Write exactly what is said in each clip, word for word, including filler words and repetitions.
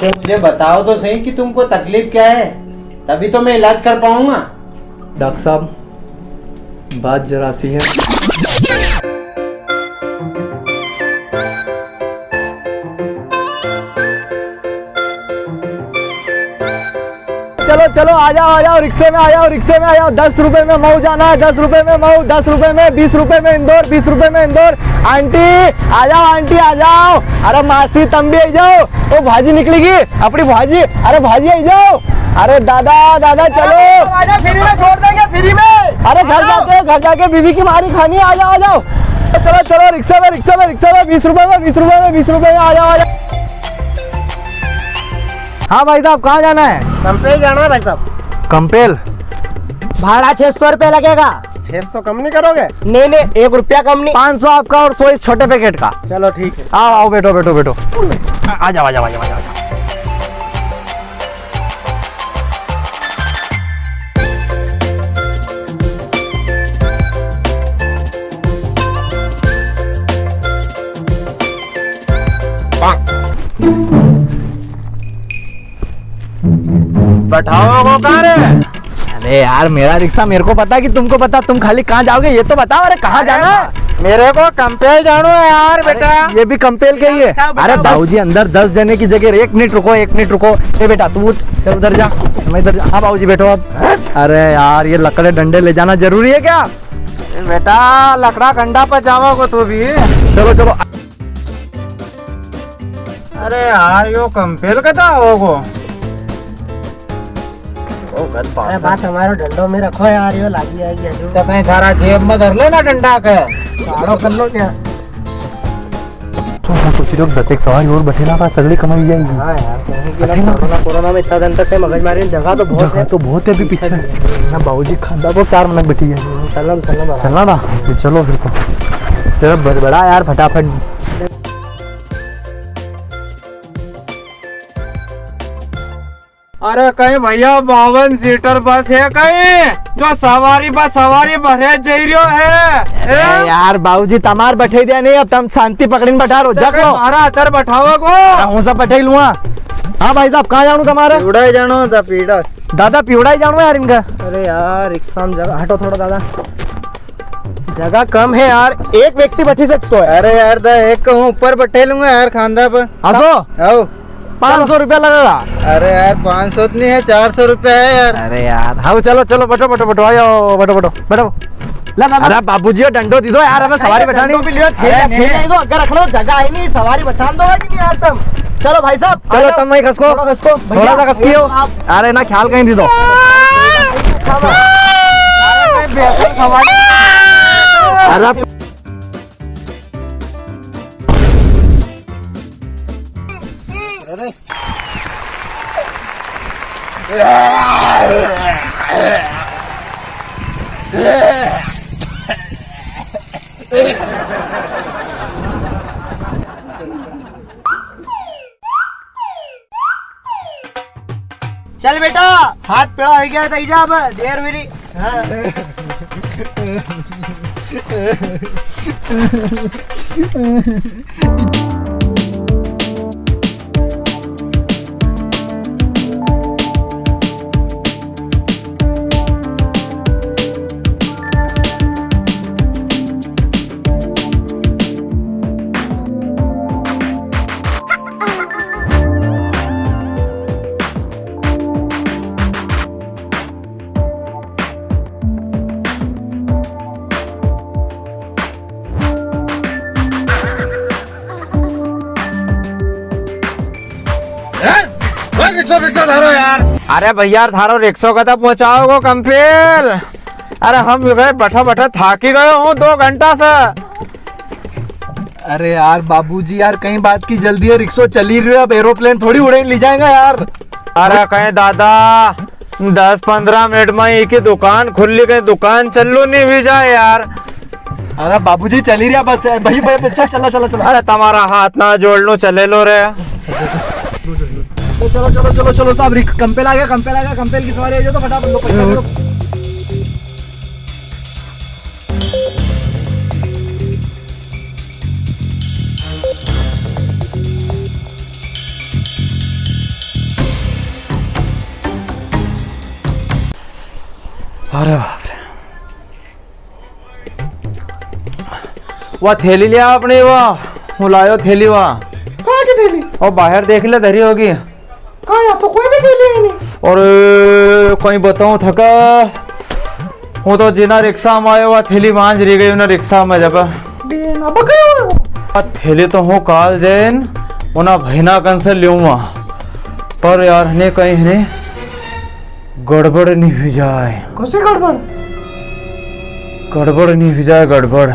तो मुझे बताओ तो सही कि तुमको तकलीफ क्या है, तभी तो मैं इलाज कर पाऊंगा। डॉक्टर साहब, बात जरा सी है। चलो, चलो, आ जाओ, आ जाओ, रिक्शे में आ जाओ, रिक्शे में आ जाओ। दस रुपए में मऊ जाना है, दस रुपए में मऊ, दस रुपए में, बीस रुपए में इंदौर, बीस रुपए में इंदौर। आंटी, आ जाओ, आंटी, आ जाओ। अरे मासी, तम भी आई जाओ। ओ, भाजी निकलेगी, अपनी भाजी। अरे भाजी, आई जाओ। अरे दादा, दादा, चलो। आ जाओ, फ्री में छोड़ देंगे, फ्री में। अरे घर जाते हो, घर जाके बीवी की मारी खानी है, आ जाओ, आ जाओ। चलो, चलो, रिक्शा में, रिक्शा में, रिक्शा में, बीस रुपए में, बीस रुपए में, बीस रुपए में, आ जाओ, आ जाओ। हाँ भाई साहब, कहाँ जाना है? कंपेल जाना है भाई साहब। कंपेल? भाड़ा छह सौ रुपया लगेगा। छह सौ कम नहीं करोगे? नहीं, नहीं, एक रुपया कम नहीं। पाँच सौ आपका और सौ इस छोटे पैकेट का। चलो ठीक है। आओ, आओ, बैठो, बैठो, बैठो। आ, आ जाओ, आ जाओ, आ जाओ, आ जाओ, आ जाओ। बैठाओ को कहाँ रे? अरे यार, मेरा रिक्शा मेरे को पता है कि तुमको पता, तुम खाली कहाँ जाओगे ये तो बताओ। अरे कहाँ जाना है? मेरे को कंपेल जानो है यार। अरे बेटा, ये भी कंपेल के ही है। क्या अरे बताओ? बाबूजी, अंदर दस जने की जगह, एक मिनट रुको, एक मिनट रुको। ए बेटा, तू उठ, चल उधर जा, मैं इधर जा। हाँ बाबूजी, बैठो अब। अरे यार, ये लकड़े डंडे ले जाना जरूरी है क्या? ए बेटा, लकड़ा कंडा पर जाओगे तू भी? चलो, चलो। अरे यार, यो कंपेल कदा होगो? ओ, गद पास अरे, है। बात हमारो डंडो में रखो यार, यो लागी आएगी हजू। तो कहीं थारा जेब में धर लो ना डंडा के। साड़ो कर लो क्या? तो मैं सोच रहा हूँ, दस एक सवारी और बैठे ना, बस सगली कमाई जाएगी। हाँ यार, कहीं की ना, कोरोना, कोरोना में इतना दिन तक कहीं मगजमारी में जगह तो बहुत जगह है। तो बहुत है अभी पीछे पीछे। नहीं है। ना बाबूजी खांदा को चार मनक बैठी है। हम्म, चलना तो, चलना तो। चलना ना? फिर चलो फिर तो। तेरा ब-, बड़ा यार फटाफट। अरे कहीं भैया बावन सीटर बस है कहीं, जो सवारी बस सवारी भरे जई रियो है? अरे हैं? यार बाबूजी, तमार बैठे दिया नहीं, अब तम शांति पकड़ीन बैठा रो, तो जक कहीं लो। मारा अतर बैठावा को? हाँ, हूँ सब बैठे लूँगा। हाँ भाई साहब, कहाँ जाणू तमारे? पीवड़ा ही जाणो था, पीवड़ा। दादा, पीवड़ा ही जाणू यार इनका। अरे यार, रिक्शा में जगह, हटो थोड़ा दादा। जगह कम है यार, एक व्यक्ति बैठी सकतो है। अरे यार, दा एक को हूँ ऊपर बैठे लूंगा यार, खांदा पर। हंसो। आओ। पाँच सौ रुपया लगेगा। अरे यार, पाँच सौ तो नहीं है, चार सौ रुपया है यार। अरे यार, हाँ, चलो, चलो, बैठो, बैठो, बैठो, आओ, बैठो, बैठो, बैठो। ला, ला, ला। अरे बाबूजी, यो डंडो दे दो यार, हमें सवारी बैठानी। डंडो भी लियो, थैला, अरे, नहीं, थैला नहीं। ही दो, अगर रख लो, जगह ही नहीं, सवारी बैठान दो कि नहीं यार तुम। चलो भाई साहब, चलो, आ जाओ। तम वहीं खसको। थोड़ा खसको, भैया, थोड़ा सा खसकी हो। आप अरे ना, ख्याल कहीं दे दो। अरे, अरे। चल बेटा, हाथ पेड़ा हो गया था, जा अब, देर हुई रही। हाँ। ए, ओए, रिक्शो, रिक्शो धरो यार। अरे भैया, थारो रिक्शो कदा पहुंचाओगो कंपेल? अरे हम भी गए, बैठा बैठा थाकी गयो हूँ दो घंटा से। अरे यार बाबूजी यार, कई बात की जल्दी है, रिक्शो चली रही है, अब एरोप्लेन थोड़ी उड़ाई ली जाएगा यार। अरे कई दादा, दस पन्द्रह मिनट में इकी दुकान खुली, कई दुकान चालू नी हुई जाए यार। अरे बाबूजी चली रही है बस, भाई, भाई, चल, चला, चला, चला। अरे तमारा हाथ ना जोड़ लूं, चले लो रे। चलो, चलो, चलो, चलो साहब, रिक-, कंपेल आ गया, कंपेल आ गया, कंपेल की सवारी है जो, तो फटाफट लो, पैसा दो। वा थैली लिया आपणे, वा। हूँ लायो थैली, वा। कहाँ की थैली? ओ, बाहर देख ले, धरी होगी। कहाँ, या तो कोई भी थैली है नी। अरे, कई बताऊँ थका, हूँ तो जिना रिक्शा में आयो, वा थैली वांज रही गई, उना रिक्शा में जब। बेन, अब कई हुआ? आ थैली तो हूँ काल जैन उना भाईना कन से ल्यूँगा, पर यार, हने कई हने गड़बड़ नी हुई जाए। कसी गड़बड़? गड़बड़ नी हुई जाए, गड़बड़।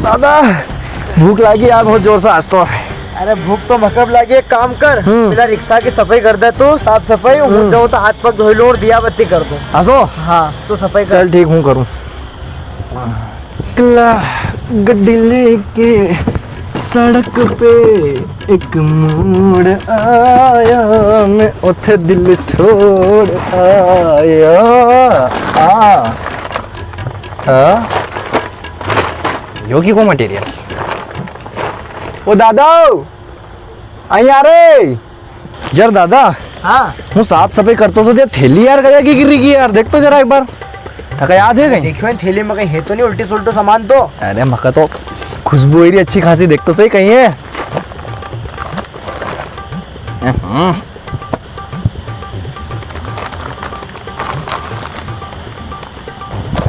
दादा, भूख लागी यार, बहुत जोर से आज तो। अरे, भूख तो मकब लागी, एक काम कर, हम्म। पहला रिक्शा की सफाई कर दे तू, साफ सफाई, हम्म। हूँ जाऊँ तो हाथ पग धोई लूँ और दिया बत्ती कर दूँ। असो? हाँ, तू सफाई कर। चल, ठीक, हूँ करूँ। हाँ। हाँ? यो की को material? ओ दादा, आई आ रे। यार दादा, हाँ। हूँ साफ सफाई करतो तो, यार थैली यार कई की गिरी गी यार, देख तो जरा एक बार। थका याद है कई? देखियो इन थैली में कई है तो नी उल्टो सुल्टो सामान तो? अरे मका तो खुशबू आई री अच्छी खासी, देख तो सही कई है। हम्म।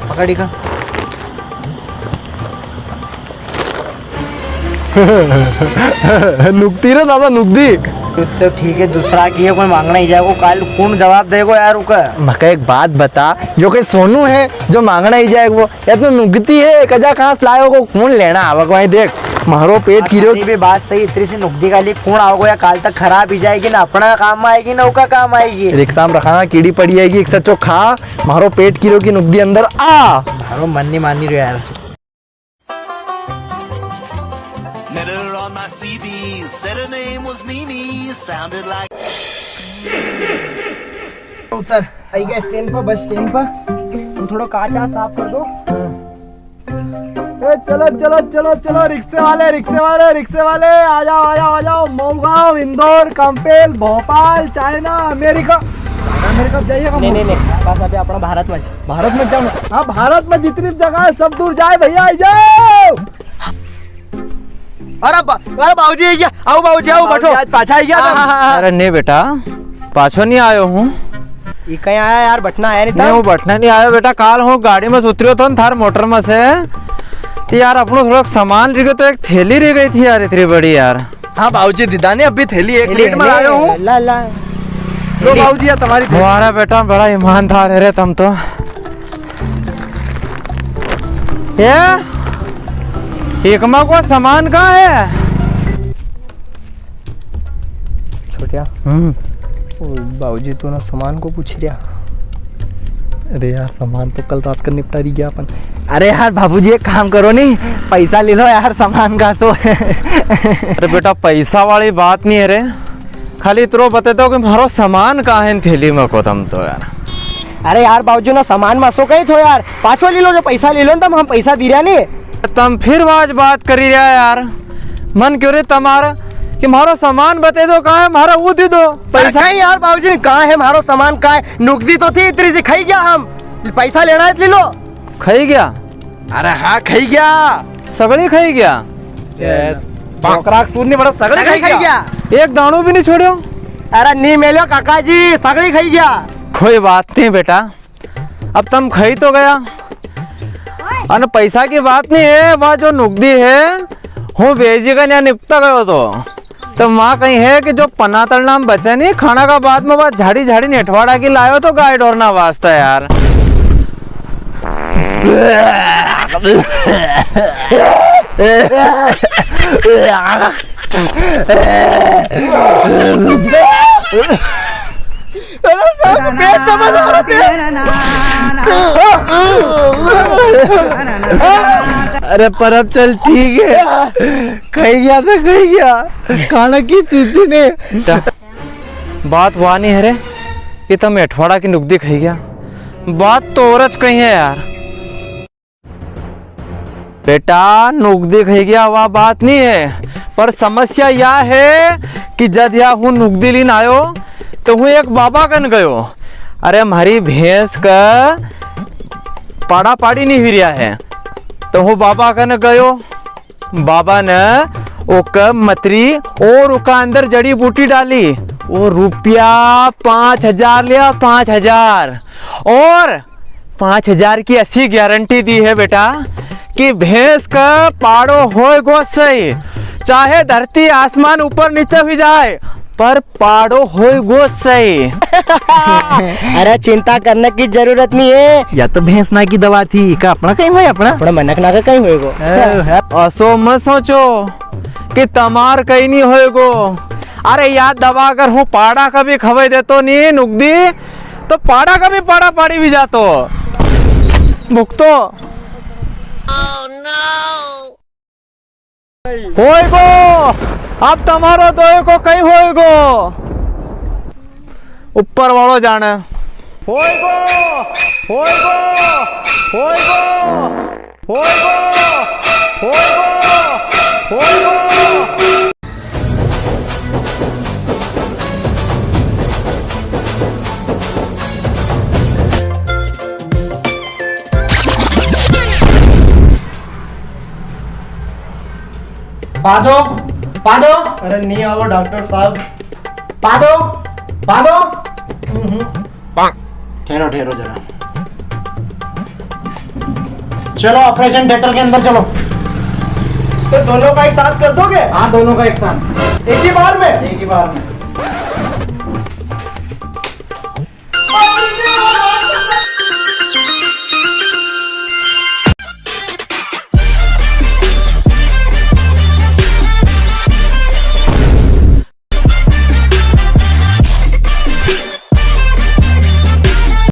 पकड़ इका। नुकती रे दादा, नुकती। तो ठीक है, दूसरा की है, कोई मांगना ही जाएगो, काल कौन जवाब देगो यार उका? मका एक बात बता, यो कोई सोनू है जो मांगना ही जाएगो? या तो नुकती है, कजा कहाँ से लायो को, कौन लेना आवा को? वहीं देख, म्हारो पेट किरो। तेरी भी बात सही, इतनी सी नुकती का लिए कौन आओगो? या काल तक खराब ही जाएगी ना, अपना काम आएगी ना, उका काम आएगी। रिक्शा में रखा, कीड़ी पड़ी आएगी, एक सचो खा। म्हारो पेट किरो की नुकदी अंदर आ। म्हारो मन नी मानी रह्यो यार। Never on my C D, said her name was Nini, sounded like। उतर, आई गया स्टैंड पर, बस स्टैंड पर। तुम थोड़ा कांच आ साफ कर दो। ए, चलो, चलो, चलो, चलो, रिक्शे वाले, रिक्शे वाले, रिक्शे वाले, आ जाओ, आ जाओ, आ जाओ। Maugaon, Indore, Kampel, Bhopal, China, America. America जाइएगा? नहीं, नहीं, नहीं, बस अभी अपना भारत में। भारत में जाओ। हाँ, भारत में जितनी भी जगह है, सब दूर जाए भैया, आ जाओ। अरे बा-, अरे बाबूजी, ये क्या? आओ बाबूजी, आओ, बाबूजी, बैठो। आज पाछा आई गया था। हाँ, हाँ, हाँ। अरे नहीं बेटा, पाछो नहीं आयो हूँ। ये कहीं आया यार, बैठना आया नहीं था? नहीं, वो बैठना नहीं आयो बेटा, काल हूँ गाड़ी में से उतरियो थो न थार मोटर में से। तो यार, अपनो थोड़ा सामान रह गयो, तो एक थैली रह गई थी यार, इतनी बड़ी यार। हाँ बाबूजी, दीदा ने अभी थैली एक मिनट में लायो हूँ। ला, ला। लो बाबूजी, या तुम्हारी थैली। हमारा बेटा बड़ा ईमानदार है रे तम तो। ये एकमा को सामान कहाँ है? छोटिया। हम्म। ओ, बाबूजी तो ना सामान को पूछ रिया। अरे यार, सामान तो कल रात का निपटा री गया अपन। अरे यार बाबूजी, एक काम करो नी, पैसा ले लो यार सामान का तो। अरे बेटा, पैसा वाली बात नहीं है रे, खाली इतरो बता दो कि म्हारो सामान कहाँ है इन थैली में को तम तो यार। अरे यार बाबूजी ना, सामान में असो कई थो यार, पाछो ले लो, जो पैसा ले लो ना तम, हम पैसा दी रिया नी। तम फिर आज बात करी रिया यार। मन क्यों रे तमारा कि म्हारो सामान बता दो, कहाँ है म्हारा, वो दे दो पैसा। अरे कहीं यार बाबूजी, कहाँ है म्हारो सामान, कहाँ है? नुकदी तो थी इतनी सी, खाई गया हम। पैसा लेना है तो ले लो। खाई गया? अरे हाँ, खाई गया। सगळी खाई गया? यस। बकरा सूर नहीं बड़ा, सगळी सगळी खाई खाई गया। गया। एक दाणो भी नहीं छोड़ो। अरे नहीं मेलो काका जी, सगळी खाई गया। कोई बात नहीं बेटा, अब तम खाई तो गया, अने पैसा की बात नहीं है, वा जो नुकदी है, हूँ बेजी का न्या निपटा गयो तो, तो माँ कही है कि जो पनातल नाम बचे नहीं खाना का बाद में, वा झाड़ी झाड़ी नेठवाड़ा की लायो तो गाय ढोरना वास्ते यार। अरे साहब, पेट समझ रहा, पेट। अरे पर अब चल ठीक है, खाई गया तो खाई गया, खाना की चीज थी ने। बात वा नी है रे कि तम अठवाड़ा की नुकदी खाई गया, बात तो औरज कई है यार। बेटा, नुकदी खाई गया, वा बात नी है, पर समस्या या है कि जद या हूँ नुकदी लीन आयो, तो हूँ एक बाबा कन गयो। अरे, म्हारी भैंस का पाड़ा पाड़ी नी हुई रिया है, तो हूँ बाबा कने गयो। बाबा ने ओका मतरी और ओका अंदर जड़ी बूटी डाली, वो रुपया पाँच हजार लिया, पाँच हजार। और पाँच हजार की असी गारंटी दी है बेटा कि भैंस का पाड़ो होएगो सही, चाहे धरती आसमान ऊपर नीचे हुई जाए, पर पाड़ो होएगो सही। अरे, चिंता करने की जरूरत नी है। या तो भैंस ना की दवा थी, का अपना कई होए अपना? अपना मनक ना का कई होएगो। ए, असो मत सोचो कि तमार कई नी होएगो। अरे, या दवा अगर हूँ पाड़ा का भी खवाई देतो नी नुकदी, तो पाड़ा का भी पाड़ा पाड़ी भी जातो। भुगतो। होएगो, अब तमारो दोय को कई होएगो, ऊपर वालो जाने। होएगो, होएगो, होएगो, होएगो, होएगो, होएगो। पादो, पादो। अरे नी आवो डॉक्टर साहब। पादो, पादो। हम्म। ठहरो, ठहरो जरा। चलो, ऑपरेशन थिएटर के अंदर चलो। तो दोनों का एक साथ कर दोगे? हाँ, दोनों का एक साथ। एक ही बार में? एक ही बार में।